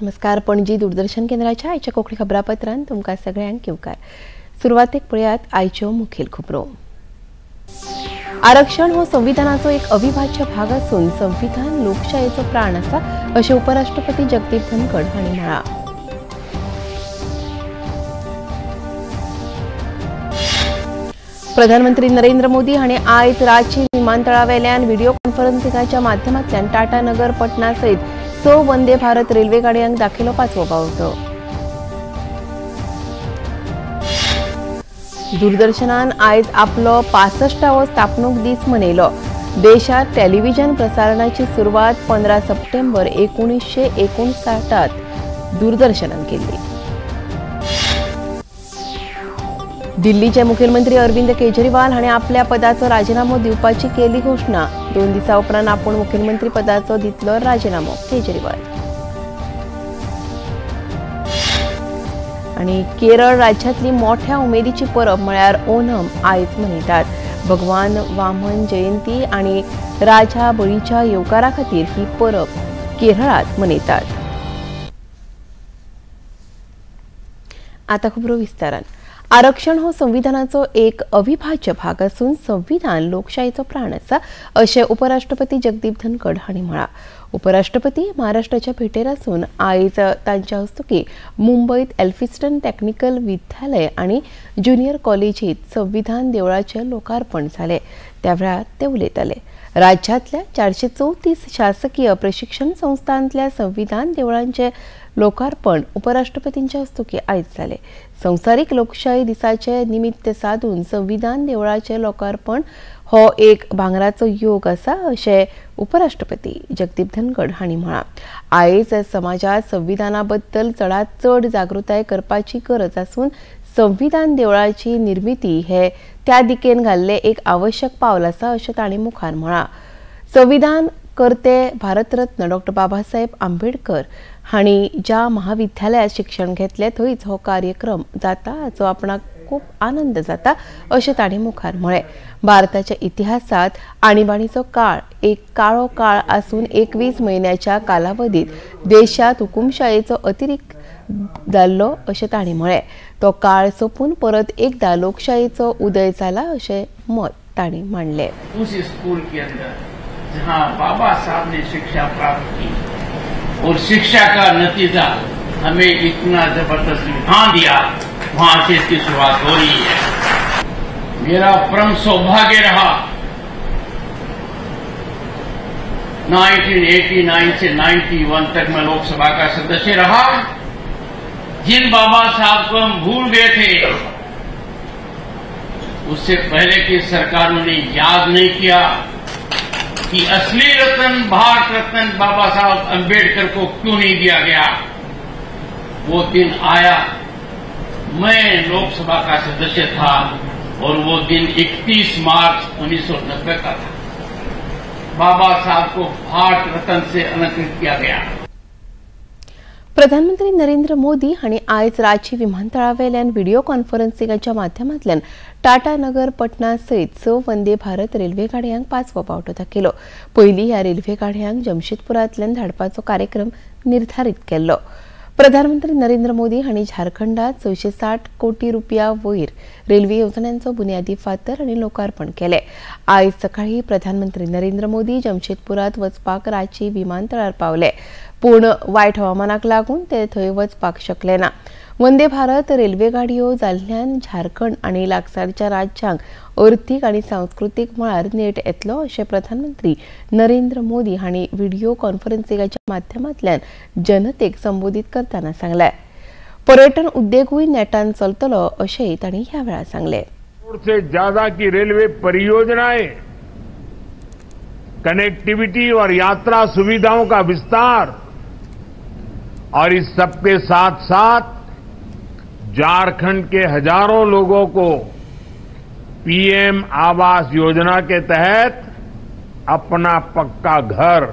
नमस्कार, पणजी दूरदर्शन केंद्राच्या आयच्या कोंकणी खबरापत्रान तुमकां सगळ्यांक येवकार। सुरवातेक पळयात आयच्यो मुखेल खबरो। आरक्षण हो संविधानाचो एक अविभाज्य भाग आसून संविधान लोकशायेचो प्राण आसा अशें उपराष्ट्रपती जगदीप धनखड हांणी म्हळां। प्रधानमंत्री नरेंद्र मोदी हांणी आयज रांची विमानतळावेल्यान व्हिडिओ कॉन्फरन्सिंगाच्या माध्यमांतल्यान टाटा नगर पटना सयत 6 वंदे भारत रेल्वे गाडयांक दाखयलो पांचवो पावटो। दूरदर्शनान आयज आपलो 65वो स्थापणूक दीस मनयलो। देशात टेलिव्हिजन प्रसारणाची सुरवात 15 सप्टेंबर 1959 दूरदर्शनान केल्ली। दिल्लीचे मुख्यमंत्री अरविंद केजरीवाल हांणी आपल्या पदाचो राजीनामो दिवपाची केली घोशणा। 2 दिसां उपरांत आपूण मुख्यमंत्री पदाचो दितलो राजीनामो केजरीवाल। आनी केरळ राज्यांतली मोठ्या उमेदीची परब म्हळ्यार ओणम आयज मनयतात। भगवान वामन जयंती आनी राजा बळीच्या येवकारा खातीर ही परब केरळांत मनयतात। आतां खबरो विस्तारान। आरक्षण हो संविधानाचो एक अविभाज्य भाग आसून संविधान लोकशायेचो प्राण आसा अशें उपराष्ट्रपती जगदीप धनखड हांणी म्हळां। उपराष्ट्रपती महाराष्ट्राच्या भेटेर आसून आयज तांच्या हस्तुकीं मुंबयत एल्फिस्टन टेक्निकल विद्यालय आनी ज्युनियर कॉलेजीत संविधान देवळाचें लोकार्पण जालें। त्या वेळार ते उलयताले। राज्यांतल्या 434 शासकीय प्रशिक्षण संस्थांतल्या संविधान देवळांचें लोकार्पण उपराष्ट्रपतींच्या हस्तुकीं आयज जालें। संवसारीक लोकशाही दिसाचे निमित्त साधून संविधान देवळाचें लोकार्पण हो एक भांगराचो योग आसा अशें उपराष्ट्रपती जगदीप धनखड हांणी म्हळां। आयज समाजात संविधाना बद्दल चडांत चड जागृताय करपाची गरज आसून संविधान देवळाची निर्मिती हे त्या दिकेन घाल्लें एक आवश्यक पावल आसा अशें तांणी मुखार म्हळां। संविधान करते भारतरत्न डॉक्टर बाबासाहेब आंबेडकर हांणी ज्या महाविद्यालयात शिक्षण घेतलें थंयच हो कार्यक्रम जाता हाचो आपणाक खूब आनंद जाता अशें तांणी मुखार म्हळें। भारताच्या इतिहासात आणीबाणीचो काळ एक काळो काळ आसून 21 म्हयन्याच्या कालावधीत देशात हुकुमशायेचो अतिरेक जाल्लो अशें तांणी म्हळें। तो काळ सोंपून परत एकदा लोकशायेचो उदय जाला अशें मत तांणी मांडलें। उस स्कूल के अंदर जहां बाबा साहब ने शिक्षा प्राप्त की और शिक्षा का नतीजा हमें इतना जबरदस्त संविधान दिया, वहां से इसकी शुरुआत हो रही है। मेरा परम सौभाग्य रहा 1989 से 91 तक मैं लोकसभा का सदस्य रहा। जिन बाबा साहब को हम भूल गए थे, उससे पहले की सरकारों ने याद नहीं किया कि असली रत्न भारत रत्न बाबा साहब अंबेडकर को क्यों नहीं दिया गया। वो दिन आया, मैं लोकसभा का सदस्य था और वो दिन 31 मार्च 1990 का था। बाबा साहब को भारत रत्न से अलंकृत किया गया। प्रधानमंत्री नरेंद्र मोदी हांणी आयज रांची विमानतळावेल्यान व्हिडिओ कॉन्फरन्सिंगाच्या माध्यमांतल्यान टाटा नगर पटना सयत 6 वंदे भारत रेल्वे गाडयांक पांचवो पावटो दाखयलो। पयलीं ह्या रेल्वे गाडयांक जमशेदपुरांतल्यान धाडपाचो कार्यक्रम निर्धारीत केल्लो। प्रधानमंत्री नरेंद्र मोदी हांणी झारखंडात 660 कोटी रुपया वयर रेल्वे येवजण्यांचो बुन्यादी फातर आनी लोकार्पण केलें। आयज सकाळीं प्रधानमंत्री नरेंद्र मोदी जमशेदपुरांत वचपाक रांची विमानतळार पावले, पूण वायट हवामानाक लागून ते थंय वचपाक शकले ना। वंदे भारत रेल्वे गाडयो जाल्ल्यान झारखंड आनी लागसारच्या राज्यांक अर्थीक आनी सांस्कृतीक मळार नेट येतलो अशें प्रधानमंत्री नरेंद्र मोदी हांणी व्हिडिओ कॉन्फरन्सिंगाच्या माध्यमांतल्यान जनतेक संबोधीत करतना सांगलें। पर्यटन उद्देगूय नेटान चलतलो अशेंय तांणी ह्या वेळार सांगलें। से ज्यादा की रेलवे परियोजनाएं, कनेक्टिविटी और यात्रा सुविधाओं का विस्तार और इस सबके साथ साथ झारखंड के हजारों लोगों को पीएम आवास योजना के तहत अपना पक्का घर,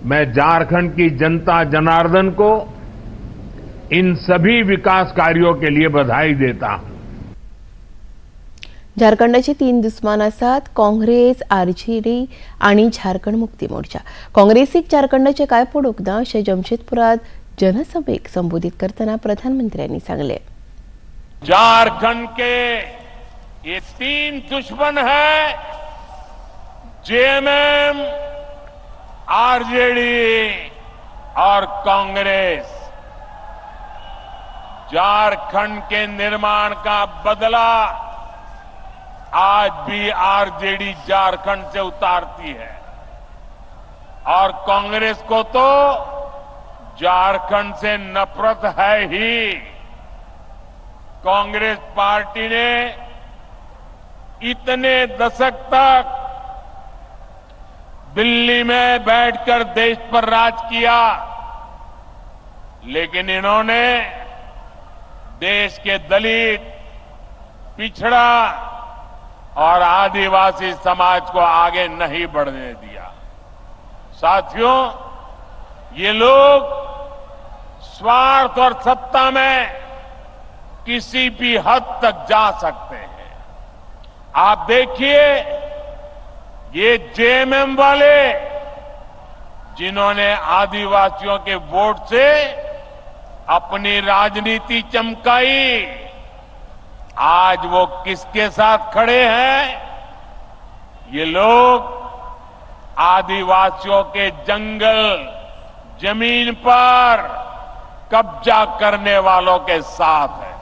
मैं झारखंड की जनता जनार्दन को इन सभी विकास कार्यों के लिए बधाई देता हूं। झारखंडाचे 3 दुस्मान आसात, काँग्रेस, आरजेडी आनी झारखंड मुक्ती मोर्चा। काँग्रेसीक झारखंडाचे काय पडूंक ना अशें जमशेदपुरात जनसभेक संबोधित करतना प्रधानमंत्र्यांनी सांगले। झारखंड के ये 3 दुश्मन है, जेएमएम, आरजेडी और कांग्रेस। झारखंड के निर्माण का बदला आज भी आरजेडी झारखंड से उतारती है और कांग्रेस को तो झारखंड से नफरत है ही। कांग्रेस पार्टी ने इतने दशक तक दिल्ली में बैठकर देश पर राज किया, लेकिन इन्होंने देश के दलित, पिछड़ा और आदिवासी समाज को आगे नहीं बढ़ने दिया। साथियों, ये लोग स्वार्थ और सत्ता में किसी भी हद तक जा सकते हैं। आप देखिए, ये जेएमएम वाले जिन्होंने आदिवासियों के वोट से अपनी राजनीति चमकाई, आज वो किसके साथ खड़े हैं? ये लोग आदिवासियों के जंगल जमीन पर कब्जा करने वालों के साथ है।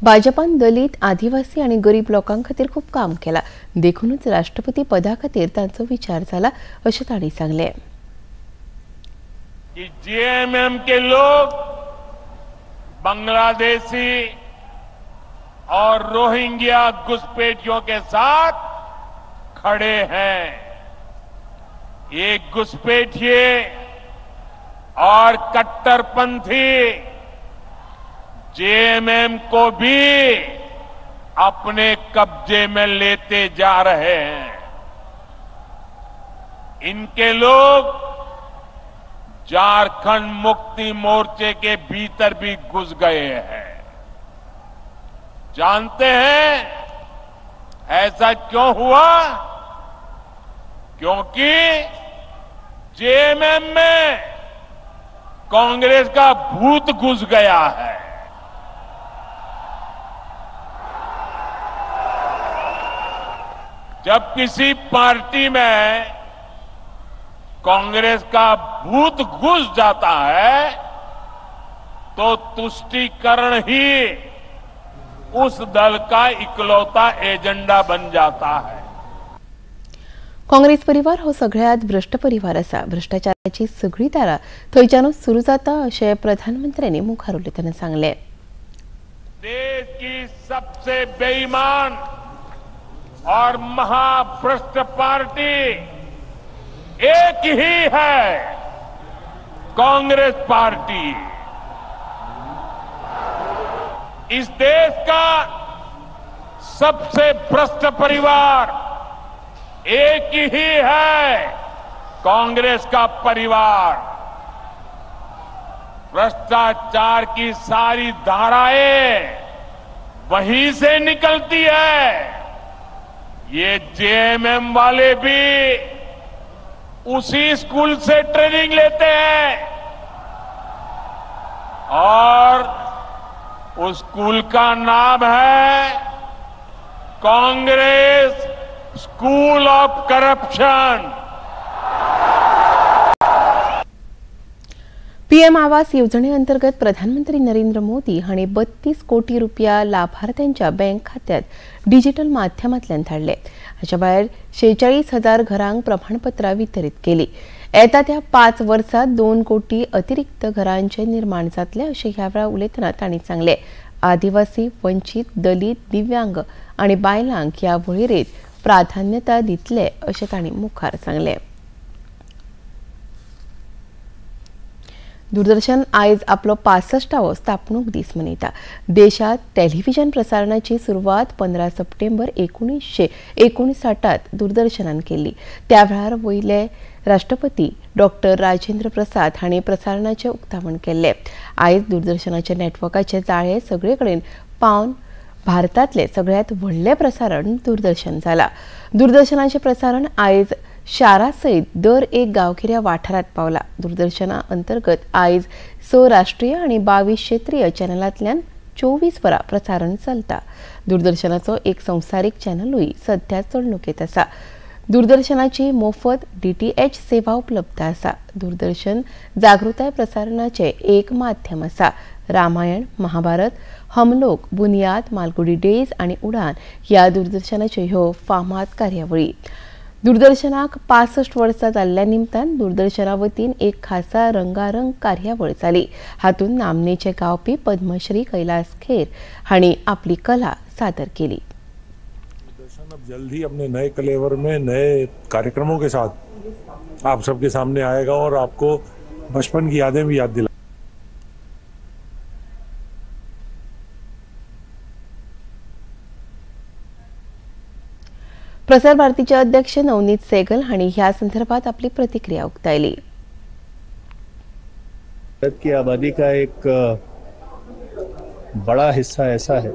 भाजपान दलित, आदिवासी आणि गरीब लोकां खातीर खूब काम केला, देखूनच राष्ट्रपती पदा खातीर तांचो विचार जाला अशें तांणी सांगलें। कि जेएमएम के लोग बांग्लादेशी और रोहिंग्या घुसपैठियों के साथ खड़े हैं। ये घुसपैठिए और कट्टरपंथी जेएमएम को भी अपने कब्जे में लेते जा रहे हैं। इनके लोग झारखंड मुक्ति मोर्चे के भीतर भी घुस गए हैं। जानते हैं ऐसा क्यों हुआ? क्योंकि जेएमएम में कांग्रेस का भूत घुस गया है। जब किसी पार्टी में कांग्रेस का भूत घुस जाता है तो तुष्टीकरण ही उस दल का इकलौता एजेंडा बन जाता है। काँग्रेस परिवार हो सगळ्यात भ्रष्ट परिवार आसा, भ्रष्टाचाराची सगळी तारा थंयच्यानूच सुरू जाता अशें प्रधानमंत्र्यांनी मुखार उलयतना सांगलें। देश की सबसे बेईमान और महाभ्रष्ट पार्टी एक ही है, कांग्रेस पार्टी। इस देश का सबसे भ्रष्ट परिवार एक ही है, कांग्रेस का परिवार। भ्रष्टाचार की सारी धाराएं वहीं से निकलती है। ये जेएमएम वाले भी उसी स्कूल से ट्रेनिंग लेते हैं और उस स्कूल का नाम है Congress school of corruption. PM Awas येवजणे अंतर्गत प्रधानमंत्री नरेंद्र मोदी हांणी 32 कोटी रुपया लाभार्थ्यांच्या बँक खात्यात डिजिटल माध्यमांतल्यान धाडले। हाच्या भायर 46,000 घरांक प्रमाणपत्रां वितरीत केली। येता त्या 5 वर्सात 2 कोटी अतिरिक्त घरांचे निर्माण जातले अशें ह्या वेळार उलयतना तांणी सांगलें। आदिवासी, वंचीत, दलित, दिव्यांग आनी बायलांक ह्या वळेरेंत प्राधान्यता दितले अशें तांणी मुखार सांगलें। दूरदर्शन आयज आपलो 65वो स्थापणूक दीस मनयता। देशात टेलिव्हिजन प्रसारणाची सुरवात 15 सप्टेंबर 1959 दूरदर्शनान केली। त्या वेळार वयले राष्ट्रपती डॉक्टर राजेंद्र प्रसाद हांणी प्रसारणाचें उक्तावण केल्लें। आयज दूरदर्शनाच्या नेटवर्काचे जाळे सगळे कडेन पावन भारतांतलें सगळ्यांत व्हडलें प्रसारण दूरदर्शन जालां. दूरदर्शनाचें प्रसारण आयज शारा सयत दर एक गांवगिऱ्या वाठारांत पावला. दूरदर्शना अंतर्गत आयज 6 राष्ट्रीय आनी 22 क्षेत्रीय चॅनलांतल्यान 24 वरां प्रसारण चलता. दूरदर्शनाचो एक संवसारीक चॅनलूय सध्या चलणुकेंत आसा. दूरदर्शनाची मोफत DTH सेवा उपलब्ध आसा. दूरदर्शन जागृताय प्रसारणाचें एक माध्यम आसा. रामायण, महाभारत, हमलोक, बुनियाद, मालगुडी डेज आनी उडान ह्या दूरदर्शनाच्यो ह्यो फामाद कार्यावळी. दूरदर्शनाक 65 वर्सां जाल्ल्या निमतान दूरदर्शना वतीन एक खासा रंगारंग कार्यावळ जाली. हातूंत नामनेचे गावपी पद्मश्री कैलास खेर हांणी आपली कला सादर केली. दूरदर्शन अब जल्द ही अपने नए कलेवर में नए कार्यक्रमों के साथ आप सबके सामने आएगा और आपको बचपन की यादें भी याद दिला. प्रसार भारतीचे अध्यक्ष नवनीत सेगल हांणी ह्या संदर्भात आपली प्रतिक्रिया उक्तायली. भारत की आबादी का एक बड़ा हिस्सा ऐसा है.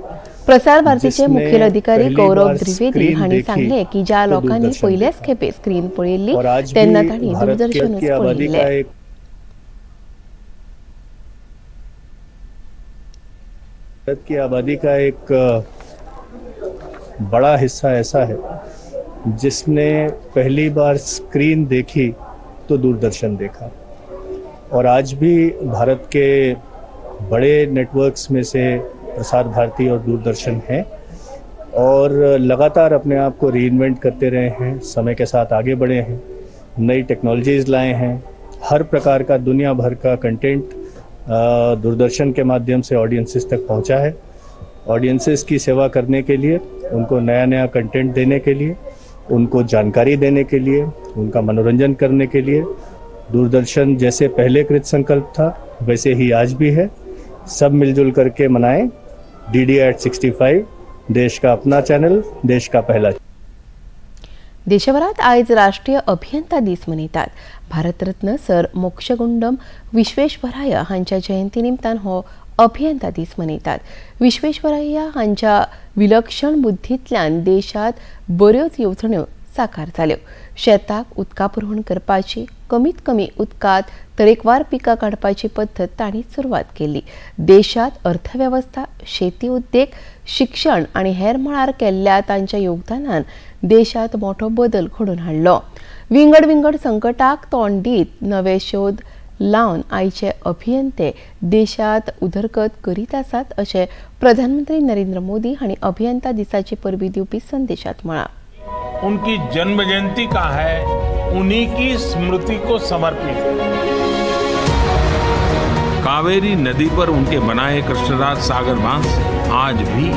प्रसार भारतीचे मुखेल अधिकारी गौरव द्विवेदी हांणी सांगलें की ज्या लोकांनी पयलेच खेपे स्क्रीन पळयल्ली तेन्ना तांणी दूरदर्शनूच पळयिल्लें. भारत की आबादी का एक बड़ा हिस्सा ऐसा है जिसने पहली बार स्क्रीन देखी तो दूरदर्शन देखा और आज भी भारत के बड़े नेटवर्क्स में से प्रसार भारती और दूरदर्शन हैं और लगातार अपने आप को रीइन्वेंट करते रहे हैं, समय के साथ आगे बढ़े हैं, नई टेक्नोलॉजीज़ लाए हैं. हर प्रकार का दुनिया भर का कंटेंट दूरदर्शन के माध्यम से ऑडियंसेस तक पहुंचा है. ऑडियंसेस की सेवा करने के लिए, उनको नया नया कंटेंट देने के लिए, उनको जानकारी देने के लिए, उनका मनोरंजन करने के लिए दूरदर्शन जैसे पहले कृत संकल्प था वैसे ही आज भी है. सब मिलजुल करके मनाएं DD at 65, देश का अपना चैनल, देश का पहला. देशभरात आयज राष्ट्रीय अभियंता दीस मनयतात. भारतरत्न सर मोक्षगुंडम विश्वेश्वराय हांच्या जयंती निमतान हो अभियंता दीस मनयतात. विश्वेश्वरय्या हांच्या विलक्षण बुद्धींतल्यान देशांत बऱ्योच येवजण्यो साकार जाल्यो. शेताक उदका पुरवण करपाची, कमीत कमी उदकांत तरेकवार पिकां काडपाची पद्दत तांणी सुरवात केली. देशांत अर्थवेवस्था, शेती उद्देग, शिक्षण आनी हेर मळार केल्ल्या तांच्या योगदानान देशांत मोठो बदल घडोवन हाडलो. विंगड विंगड संकटाक तोंड दीत नवे शोध लावन आयचे अभियंते देशांत उदरगत करीत आसात अशें प्रधानमंत्री नरेंद्र मोदी हांणी अभियंता दिसाची परबी दिवपी संदेशांत म्हळां. उनकी जन्म जयंती का है, उन्हीं की स्मृति को समर्पित है. कावेरी नदी पर उनके बनाए कृष्णराज सागर बांध से आज भी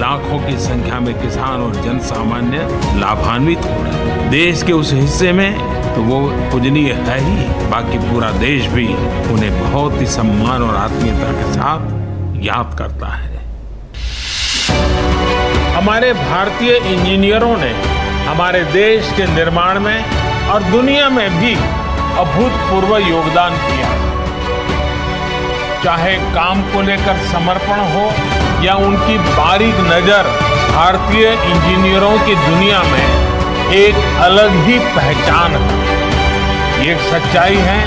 लाखों की संख्या में किसान और जन सामान्य लाभान्वित हो रहे हैं. देश के उस हिस्से में तो वो पूजनीय है ही, बाकी पूरा देश भी उन्हें बहुत ही सम्मान और आत्मीयता के साथ याद करता है. हमारे भारतीय इंजीनियरों ने हमारे देश के निर्माण में और दुनिया में भी अभूतपूर्व योगदान किया. चाहे काम को लेकर समर्पण हो या उनकी बारीक नजर, भारतीय इंजीनियरों की दुनिया में एक अलग ही पहचान है. ये एक सच्चाई है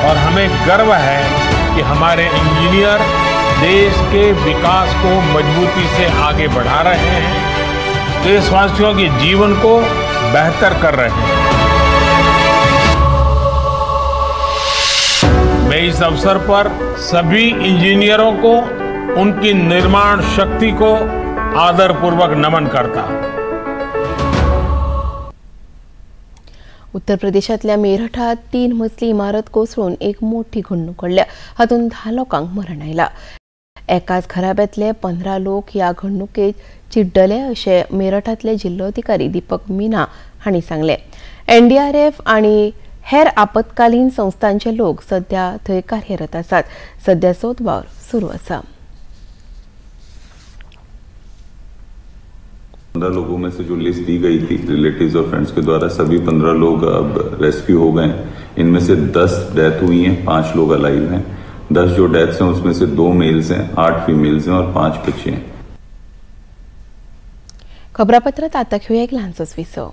और हमें गर्व है कि हमारे इंजीनियर देश के विकास को मजबूती से आगे बढ़ा रहे हैं, देशवासियों के जीवन को बेहतर कर रहे हैं. मैं इस अवसर पर सभी इंजीनियरों को, उनकी निर्माण शक्ति को आदरपूर्वक नमन करता हूं. उत्तर प्रदेशांतल्या मेरठात 3 मजली इमारत कोसळून एक मोठी घडणूक घडल्या. हातूंत 10 लोकांक मरण आयलां. एकाच घराब्यांतले 15 लोक ह्या घडणुकेत चिड्डले अशें मेरठांतले जिल्लोधिकारी दीपक मीना हांणी सांगलें. एनडीआरएफ आनी हेर आपत्कालीन संस्थांचे लोक सध्या थंय कार्यरत आसात. सध्या सोद वावर सुरू आसा. 15 लोगों में से जो लिस्ट दी गई थी रिलेटिव्स और फ्रेंड्स के द्वारा, सभी 15 लोग अब रेस्क्यू हो गए हैं. इनमें से 10 डेथ हुई हैं, 5 लोग अलाइव हैं. 10 जो डेथ्स हैं उसमें से 2 मेल्स हैं, 8 फीमेल्स हैं और 5 बच्चे हैं. खबरापत्रात आतां घेवया एक ल्हानसोच विसव.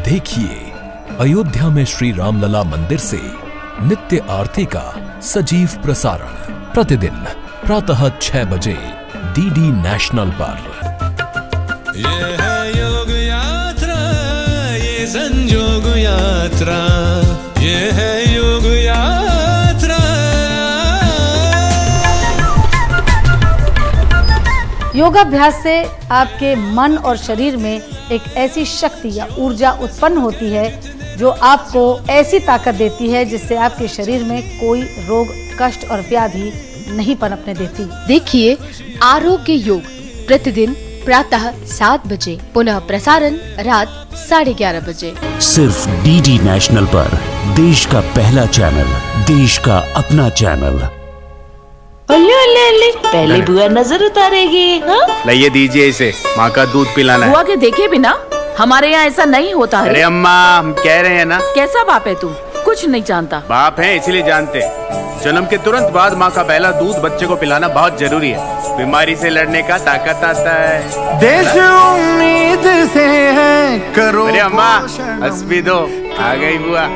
देखिए अयोध्या में श्री रामलला मंदिर से नित्य आरती का सजीव प्रसारण प्रतिदिन प्रातः 6 बजे डीडी नेशनल पर। ये है योग यात्रा, ये संजोग यात्रा, ये है योग यात्रा। योगाभ्यास से आपके मन और शरीर में एक ऐसी शक्ति या ऊर्जा उत्पन्न होती है जो आपको ऐसी ताकत देती है जिससे आपके शरीर में कोई रोग, कष्ट और व्याधि नहीं पनपने देती। देखिए आरोग्य योग प्रतिदिन प्रातः 7 बजे, पुनः प्रसारण रात 11:30 बजे, सिर्फ डीडी नेशनल पर। देश का पहला चैनल, देश का अपना चैनल। ओले ओले ओले, पहले बुआ नजर उतारेगी। हाँ? लाइए दीजिए इसे, माँ का दूध पिलाना है। बुआ के देखे बिना हमारे यहाँ ऐसा नहीं होता है। अरे अम्मा, हम कह रहे हैं ना। कैसा बाप है तू, कुछ नहीं जानता। बाप है इसलिए जानते। जन्म के तुरंत बाद माँ का पहला दूध बच्चे को पिलाना बहुत जरूरी है। बीमारी से लड़ने का ताकत आता है। देश उम्मीद से है करो। अरे अम्मा हंस भी दो, आ गई बुआ।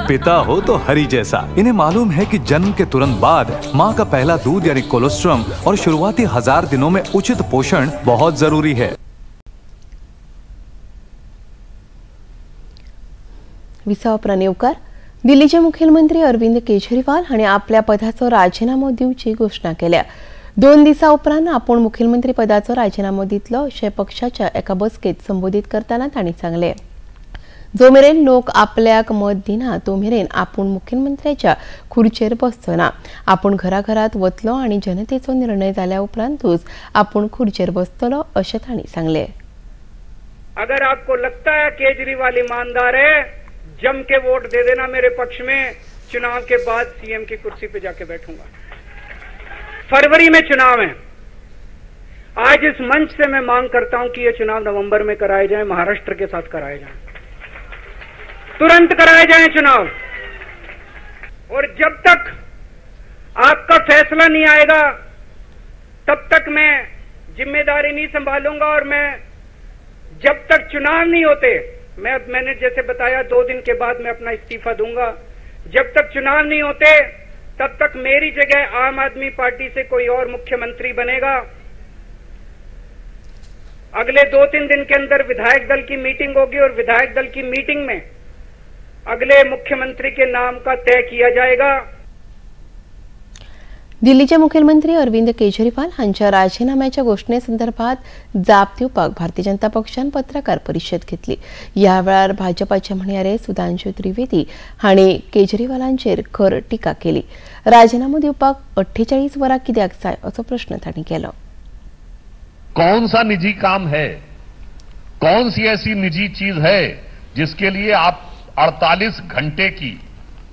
पिता हो तो हरि जैसा। इन्हें मालूम है कि जन्म के तुरंत बाद माँ का पहला दूध यानी कोलोस्ट्रम और शुरुआती 1000 दिनों में उचित पोषण बहुत जरूरी है। विसावा प्रणेवकर दिल्लीचे मुखेलमंत्री अरविंद केजरीवाल हांणी आपल्या पदाचो राजीनामो दिवची घोशणा केल्या। 2 दिसां उपरांत आपूण मुखेलमंत्री पदाचो राजीनामो दितलो अशें पक्षाच्या एका बसकेंत संबोधीत करतना तांणी सांगलें। जो मेरेन लोक आपल्याक मत दिना तो मेरेन आपूण मुखेलमंत्र्याच्या खुर्चेर बसचो ना। आपूण घराघरात वतलो आनी जनतेचो निर्णय जाल्या उपरांतूच आपूण खुर्चेर बसतलो अशें तांणी सांगलें। अगर आपको लगता है केजरीवाल ईमानदार है, जम के वोट दे देना मेरे पक्ष में। चुनाव के बाद सीएम की कुर्सी पे जाके बैठूंगा। फरवरी में चुनाव है। आज इस मंच से मैं मांग करता हूं कि ये चुनाव नवंबर में कराए जाएं, महाराष्ट्र के साथ कराए जाएं, तुरंत कराए जाएं चुनाव। और जब तक आपका फैसला नहीं आएगा तब तक मैं जिम्मेदारी नहीं संभालूंगा। और मैं जब तक चुनाव नहीं होते, मैंने जैसे बताया 2 दिन के बाद मैं अपना इस्तीफा दूंगा। जब तक चुनाव नहीं होते तब तक मेरी जगह आम आदमी पार्टी से कोई और मुख्यमंत्री बनेगा। अगले 2-3 दिन के अंदर विधायक दल की मीटिंग होगी और विधायक दल की मीटिंग में अगले मुख्यमंत्री के नाम का तय किया जाएगा। दिल्लीचे मुख्यमंत्री अरविंद केजरीवाल हांच्या राजीनाम्याच्या घोशणे संदर्भात जाप दिवपाक भारतीय जनता पक्षान पत्रकार परिशद घेतली। ह्या वेळार भाजपाचे म्हणयारे सुधांशु त्रिवेदी हांणी केजरीवालांचेर खर टिका केली। राजीनामो दिवपाक 48 वरां कित्याक जाय असो प्रश्न तांणी केलो। कौन सा निजी काम है, कौन सी ऐसी निजी चीज है जिसके लिए आप 48 घंटे की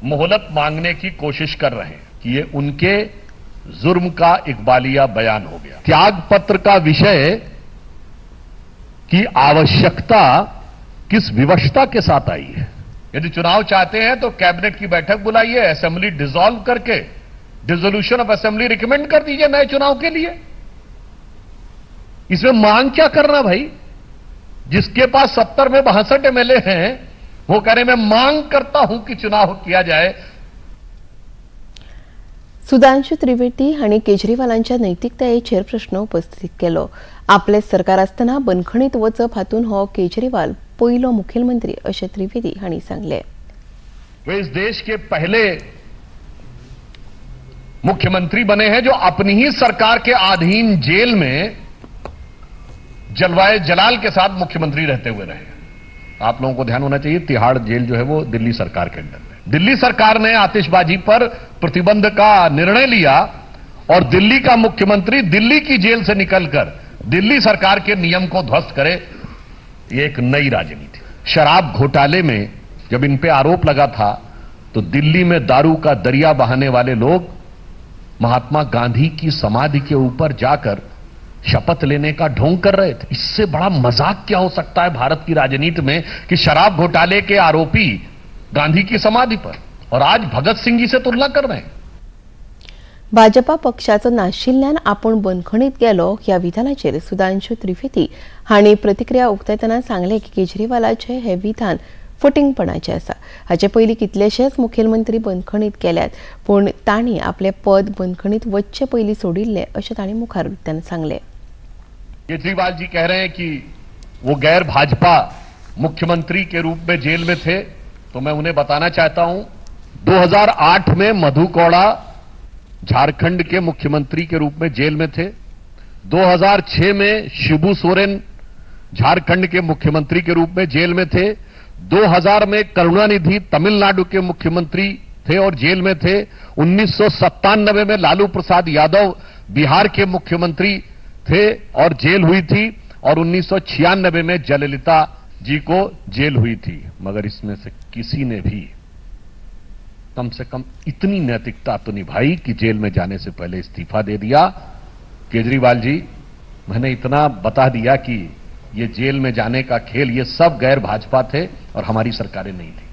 मोहलत मांगने की कोशिश कर रहे हैं? कि ये उनके जुर्म का इकबालिया बयान हो गया। त्याग पत्र का विषय की आवश्यकता किस विवशता के साथ आई है? यदि चुनाव चाहते हैं तो कैबिनेट की बैठक बुलाइए, असेंबली डिसॉल्व करके डिसोल्यूशन ऑफ असेंबली रिकमेंड कर दीजिए नए चुनाव के लिए। इसमें मांग क्या करना भाई? जिसके पास 70 में 62 एमएलए हैं वो कह रहे मैं मांग करता हूं कि चुनाव किया जाए। सुधांशु त्रिवेदी हांणी केजरीवालांच्या नैतिकतायेचेर प्रश्न उपस्थित केलो। आपले सरकार आसतना बंदखणीत वचप हातून हो केजरीवाल पयलो मुखेलमंत्री अशें त्रिवेदी हांणी सांगलें। वे इस देश के पहले मुख्यमंत्री बने हैं जो अपनी ही सरकार के अधीन जेल में जलवाए जलाल के साथ मुख्यमंत्री रहते हुए रहे। आप लोगों को ध्यान होना चाहिए, तिहाड़ जेल जो है वो दिल्ली सरकार के अंडर में। दिल्ली सरकार ने आतिशबाजी पर प्रतिबंध का निर्णय लिया और दिल्ली का मुख्यमंत्री दिल्ली की जेल से निकलकर दिल्ली सरकार के नियम को ध्वस्त करे, ये एक नई राजनीति। शराब घोटाले में जब इन पे आरोप लगा था तो दिल्ली में दारू का दरिया बहाने वाले लोग महात्मा गांधी की समाधि के ऊपर जाकर शपथ लेने का ढोंग कर रहे थे। इससे बड़ा मजाक क्या हो सकता है भारत की राजनीति में कि शराब घोटाले के आरोपी गांधी की समाधि पर, और आज भगत सिंह जी से तुलना कर रहे हैं। भाजपा पक्षाचो नाशिल्ल्यान आपूण बंदखणीत गेलो ह्या विधानाचेर सुधांशु त्रिवेदी हांणी प्रतिक्रिया उक्तायतना सांगलें की केजरीवालाचें हें विधान फटींगपणाचें आसा। हाचे पयलीं कितलेशेच मुखेलमंत्री बंदखणीत गेल्यात, पूण तांणी आपलें पद बंदखणीत वचचे पयलीं सोडिल्लें अशें तांणी मुखार उलयतना सांगलें। केजरीवाल जी कह रहे हैं कि वो गैर भाजपा मुख्यमंत्री के रूप में जेल में थे, तो मैं उन्हें बताना चाहता हूं 2008 में मधु कोड़ा झारखंड के मुख्यमंत्री के रूप में जेल में थे। 2006 में शिबू सोरेन झारखंड के मुख्यमंत्री के रूप में जेल में थे। 2000 में करुणानिधि तमिलनाडु के मुख्यमंत्री थे और जेल में थे। 1997 में लालू प्रसाद यादव बिहार के मुख्यमंत्री थे और जेल हुई थी, और 1996 में जयललिता जी को जेल हुई थी। मगर इसमें से किसी ने भी कम से कम इतनी नैतिकता तो निभाई कि जेल में जाने से पहले इस्तीफा दे दिया। केजरीवाल जी, मैंने इतना बता दिया कि ये जेल में जाने का खेल, ये सब गैर भाजपा थे और हमारी सरकारें नहीं थी।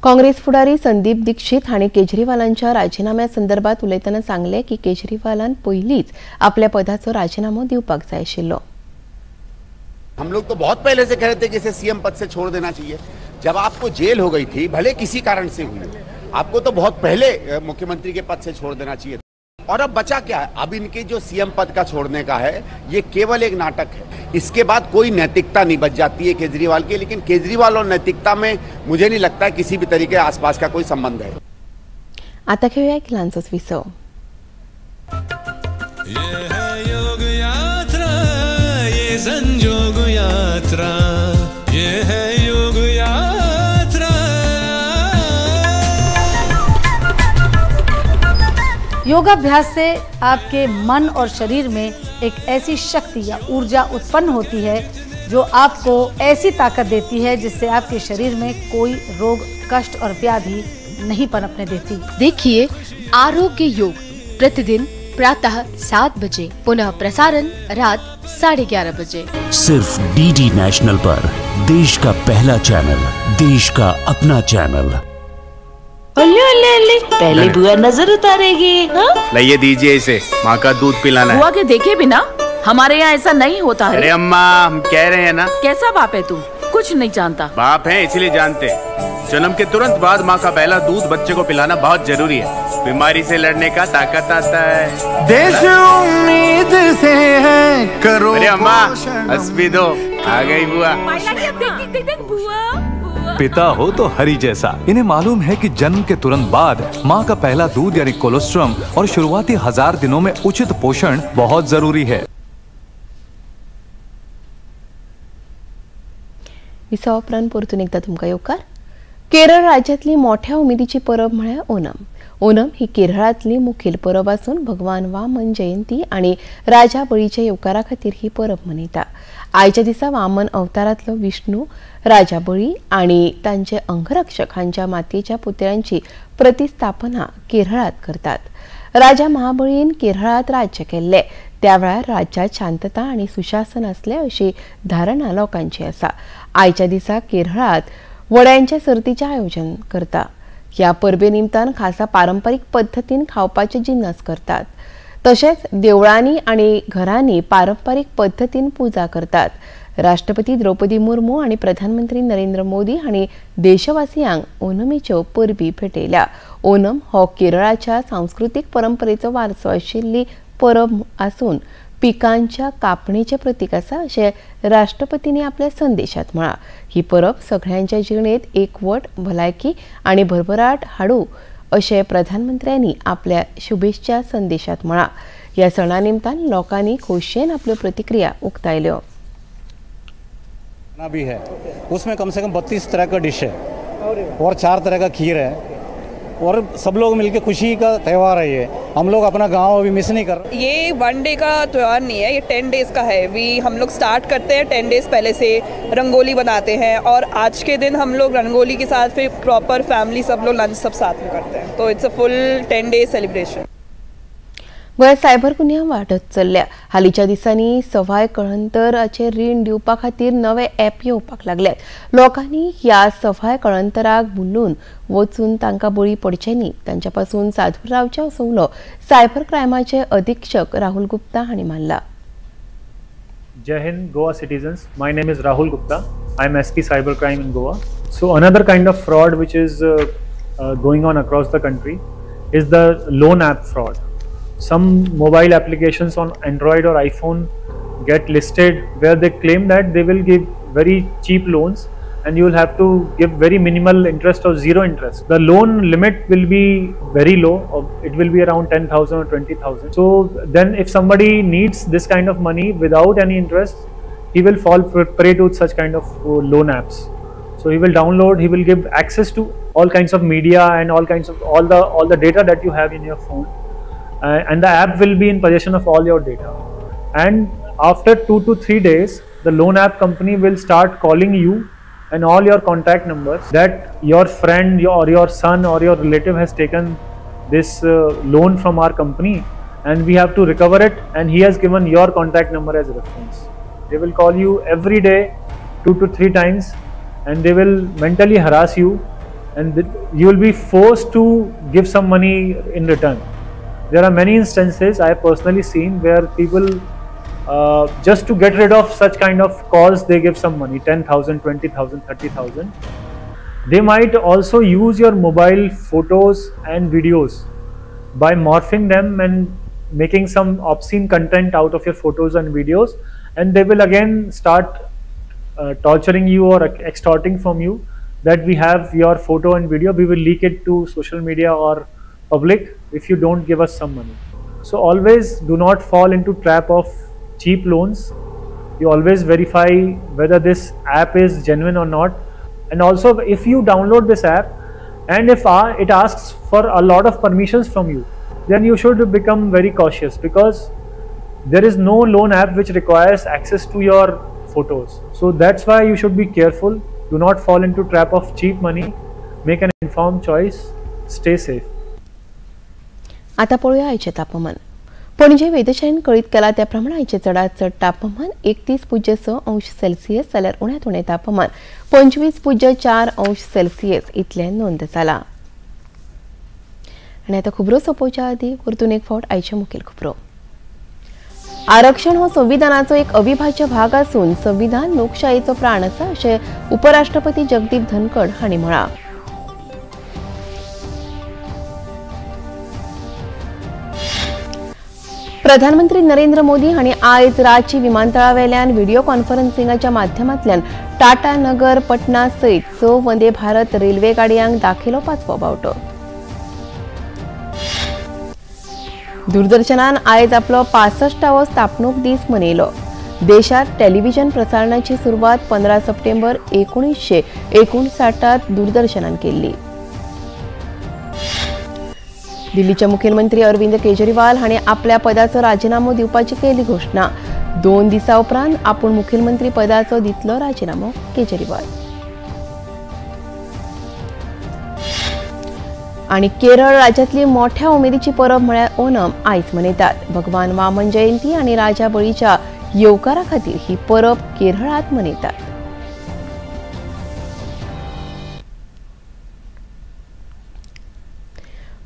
काँग्रेस फुडारी संदीप दीक्षित हांणी केजरीवालांच्या राजीनाम्या संदर्भात उलयतना सांगलें की केजरीवालान पयलींच आपल्या पदाचो राजीनामो दिवपाक जाय आशिल्लो। हम लोग तो बहुत पहले से कह रहे थे कि इसे सीएम पद से छोड़ देना चाहिए। जब आपको जेल हो गई थी, भले किसी कारण से हुई, आपको तो बहुत पहले मुख्यमंत्री के पद से छोड़ देना चाहिए। और अब बचा क्या है? अब इनके जो सीएम पद का छोड़ने का है, ये केवल एक नाटक है। इसके बाद कोई नैतिकता नहीं बच जाती है केजरीवाल की। लेकिन केजरीवाल और नैतिकता में मुझे नहीं लगता है किसी भी तरीके आसपास का कोई संबंध है। आता घेऊया एक ल्हानसोच विसव। ये है योग यात्रा, ये संजोग यात्रा, ये है योग यात्रा। योगाभ्यास से आपके मन और शरीर में एक ऐसी शक्ति या ऊर्जा उत्पन्न होती है जो आपको ऐसी ताकत देती है जिससे आपके शरीर में कोई रोग, कष्ट और व्याधि नहीं पनपने देती। देखिए आरोग्य योग प्रतिदिन प्रातः 7 बजे, पुनः प्रसारण रात 11:30 बजे, सिर्फ डीडी नेशनल पर, देश का पहला चैनल, देश का अपना चैनल। ओले ओले ओले, पहले बुआ नजर उतारेगी। हाँ? लाइए दीजिए इसे, माँ का दूध पिलाना है। बुआ के देखे बिना हमारे यहाँ ऐसा नहीं होता है। अरे अम्मा, हम कह रहे हैं ना। कैसा बाप है तू, कुछ नहीं जानता। बाप है इसलिए जानते। जन्म के तुरंत बाद माँ का पहला दूध बच्चे को पिलाना बहुत जरूरी है। बीमारी से लड़ने का ताकत आता है। देश उम्मीद से है, करो। अरे अम्मा, हंस भी दो, आ गई बुआ। देख बुआ। पिता हो तो हरि जैसा। इन्हें मालूम है कि जन्म के तुरंत बाद माँ का पहला दूध यानी कोलोस्ट्रम और शुरुआती 1000 दिनों में उचित पोषण बहुत जरूरी है। विसवा उपरांत परतून एकदा तुमकां येवकार। केरळ राज्यांतली मोठ्या उमेदीची परब म्हळ्यार ओणम। ओणम ही केरळांतली मुखेल परब आसून भगवान वामन जयंती आनी राजा बळीच्या येवकारा खातीर ही परब मनयता। आयच्या दिसा वामन अवतारांतलो विष्णू, राजा बळी आनी तांचे अंगरक्षक हांच्या मातयेच्या पुतळ्यांची प्रतिस्थापना केरळांत करतात। राजा महाबळीन केरळांत राज्य केल्लें, त्या वेळार राज्यात शांतता आनी सुशासन आसलें अशी धारणा लोकांची आसा। आयच्या दिसा केरळांत वड्यांच्या सर्तीचें आयोजन करता। ह्या परबे निमतान खासा पारंपरीक पद्दतीन खावपाचे जिन्नस करतात। तशेंच देवळांनी आनी घरांनी पारंपरीक पद्दतीन पुजा करतात। राष्ट्रपती द्रौपदी मुर्मू आनी प्रधानमंत्री नरेंद्र मोदी हांणी देशवासियांक ओणमेच्यो परबी भेटयल्या। ओणम हो केरळाच्या सांस्कृतीक परंपरेचो वारसो आशिल्ली परब आसून पिकांच्या कापणीचें प्रतीक आसा अशें राष्ट्रपतींनी आपल्या संदेशात म्हळां। ही परब सगळ्यांच्या जिणेंत एकवट, भलायकी आनी भरभराट हाडूं अशें प्रधानमंत्र्यांनी आपल्या शुभेच्छा संदेशात म्हळां। ह्या सणा निमतान लोकांनी खोशयेन आपल्यो प्रतिक्रिया उक्तायल्यो। भी है उसमें कम से कम 32 तरह का डिश है और 4 तरह का खीर है और सब लोग मिलके खुशी का त्यौहार है ये। हम लोग अपना गांव अभी मिस नहीं कर रहे। ये 1 डे का त्यौहार नहीं है, ये 10 डेज़ का है। हम लोग स्टार्ट करते हैं 10 डेज़ पहले से, रंगोली बनाते हैं और आज के दिन हम लोग रंगोली के साथ फिर प्रॉपर फैमिली सब लोग लंच सब साथ में करते हैं। तो it's a full 10 day celebration. गोंयांत सायबर गुन्यांव वाडत चल्ल्या। हालींच्या दिसांनी सवाय कळंतराचें रीण दिवपा खातीर नवे ॲप येवपाक लागल्यात। लोकांनी ह्या सवाय कळंतराक भुलून वचून तांकां बळी पडचें न्ही, तांच्या पासून सादूर रावचें असो उलो सायबर क्रायमाचे अधीक्षक राहुल गुप्ता हांणी मारला। Jai Hind Goa citizens, my name is Rahul Gupta. I am SP Cyber Crime in Goa. So another kind of fraud which is going on across the country is the loan app fraud. Some mobile applications on Android or iPhone get listed where they claim that they will give very cheap loans and you will have to give very minimal interest or zero interest. The loan limit will be very low, it will be around 10,000 or 20,000. So then if somebody needs this kind of money without any interest, he will fall prey to such kind of loan apps. So he will download, he will give access to all kinds of media and all kinds of all the data that you have in your phone. And the app will be in possession of all your data. And after 2 to 3 days, the loan app company will start calling you and all your contact numbers that your friend or your son or your relative has taken this loan from our company and we have to recover it, and he has given your contact number as reference. They will call you every day 2 to 3 times and they will mentally harass you, and you will be forced to give some money in return. There are many instances I have personally seen where people just to get rid of such kind of calls, they give some money, 10,000, 20,000, 30,000. They might also use your mobile photos and videos by morphing them and making some obscene content out of your photos and videos, and they will again start torturing you or extorting from you that we have your photo and video, we will leak it to social media or public if you don't give us some money. So always do not fall into trap of cheap loans. You always verify whether this app is genuine or not. And also if you download this app and if it asks for a lot of permissions from you, then you should become very cautious, because there is no loan app which requires access to your photos. So that's why you should be careful. Do not fall into trap of cheap money. Make an informed choice. Stay safe. आता पळोवया आयचें तापमान. पणजे वेधशाळेन कळीत केला त्या प्रमाण आयचें चडांत चड तापमान 31.6 अंश सेल्सियस जाल्यार उण्यांत उणें तापमान 25.4 अंश सेल्सियस इतलें नोंद जालां. आनी आतां खबरो सोंपोवच्या आदीं परतून एक फावट आयच्यो मुखेल खबरो. आरक्षण हो संविधानाचो एक अविभाज्य भाग आसून संविधान लोकशायेचो प्राण आसा अशें उपराष्ट्रपती जगदीप धनखड हांणी म्हळां. प्रधानमंत्री नरेंद्र मोदी हांणी आयज रांची विमानतळावेल्यान व्हिडिओ कॉन्फरन्सिंगाच्या माध्यमांतल्यान टाटा नगर पटना सयत 6 वंदे भारत रेल्वे गाडयांक दाखयलो पांचवो बावटो. दूरदर्शनान आयज आपलो 65वो स्थापणूक दीस मनयलो. देशात टेलिव्हिजन प्रसारणाची सुरवात 15 सप्टेंबर 1959 दूरदर्शनान केल्ली. दिल्लीचे मुखेलमंत्री अरविंद केजरीवाल हांणी आपल्या पदाचो राजीनामो दिवपाची केली घोशणा. 2 दिसां उपरांत आपूण मुखेलमंत्री पदाचो दितलो राजीनामो केजरीवाल. आनी केरळ राज्यांतली मोठ्या उमेदीची परब म्हळ्यार ओणम आयज मनयतात. भगवान वामन जयंती आनी राजा बळीच्या येवकारा खातीर ही परब केरळांत मनयतात.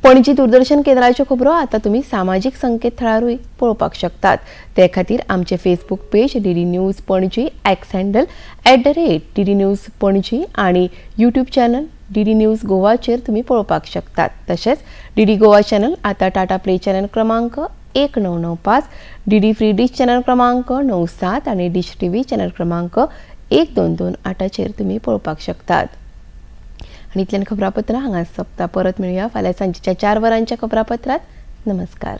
पणजी दूरदर्शन केंद्राच्यो खबरो आतां तुमी सामाजीक संकेतथळारूय पळोवपाक शकतात. ते खातीर आमचे Facebook page DD news Panaji, X handle @DD News Panaji आनी यूट्यूब चॅनल डीडी न्यूज गोवाचेर तुमी पळोवपाक शकतात. तशेंच डीडी गोवा चॅनल आतां टाटा प्ले चॅनल क्रमांक 1995, डीडी फ्री डिश चॅनल क्रमांक 97 आनी डिश टीव्ही चॅनल क्रमांक 1228चेर तुमी पळोवपाक शकतात. आनी इतल्यान खबरापत्रां हांगा सोंपता. परत मेळुया फाल्यां सांजेच्या 4 वरांच्या खबरापत्रांत. नमस्कार.